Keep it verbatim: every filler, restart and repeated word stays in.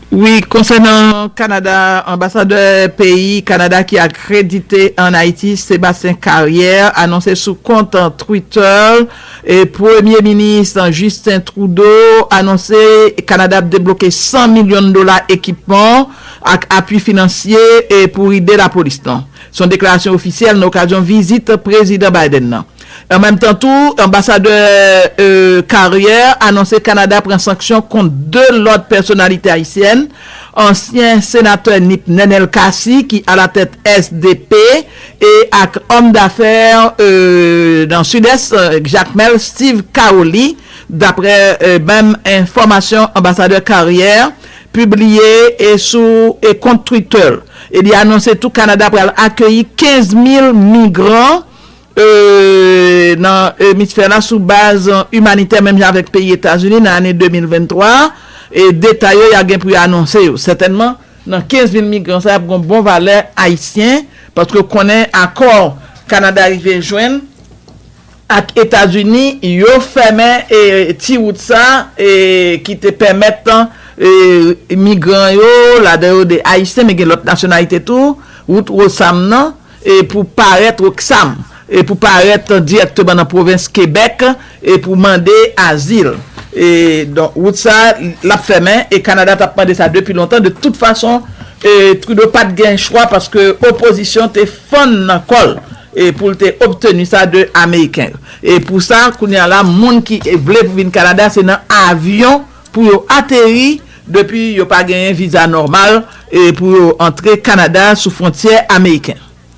Wi, konsènan Kanada, anbasadè peyi Kanada ki akredite ann Ayiti, Sébastien Carrière, anonse sou kont Twitter e Premye Minis Justin Trudeau anonse Kanada ap debloke san milyon dola ekipman ak apui finansye e pou ede lapolis lan. Se yon deklarasyon ofisyèl nan okazyon vizit Prezidan Biden nan. An menm tan tou, anbasadè Carrière anonse Kanada pran sanksyon kont de lòt pèsonalite ayisyèn, ansyen senatè Nip Nenel Cassy ki alatèt S D P e ak òm dafè nan Sidès, Jakmèl Steve Caroli, daprè menm enfòmasyon anbasadè Carrière pibliye sou kont Twitter. E li anonse tou Kanada pral akeyi kenz mil migran nan emisfè la sou baz imanitè menm jan avèk peyi Etazini nan ane de mil venntwa. E detay yo y a gen pou y anonse yo sètènman. Nan kenz mil migran sa y ap gen bon valè ayisyen, paske konnen akò Kanada rive jwenn ak Etazini yo fèmen ti wout sa ki te pèmèt migran yo, ladan yo de ayisyen men gen lòt nasyonalite tou, wout Wosam nan e pou parèt Woksam e pou parèt dirèkteman nan pwovens Kebèk e pou mande azil. E donk wout sa l ap fèmen e Kanada t ap mande sa depi lontan. De tout fason, Trudeau pa t gen chwa paske opozisyon te fann nan kò l e pou l te obteni sa de ameriken yo. E pou sa kounye a la moun ki vle pou vin Kanada se nan avyon pou yo ateri depi yo pa genyen viza nòmal e pou yo antre Kanada sou fwontyè ameriken.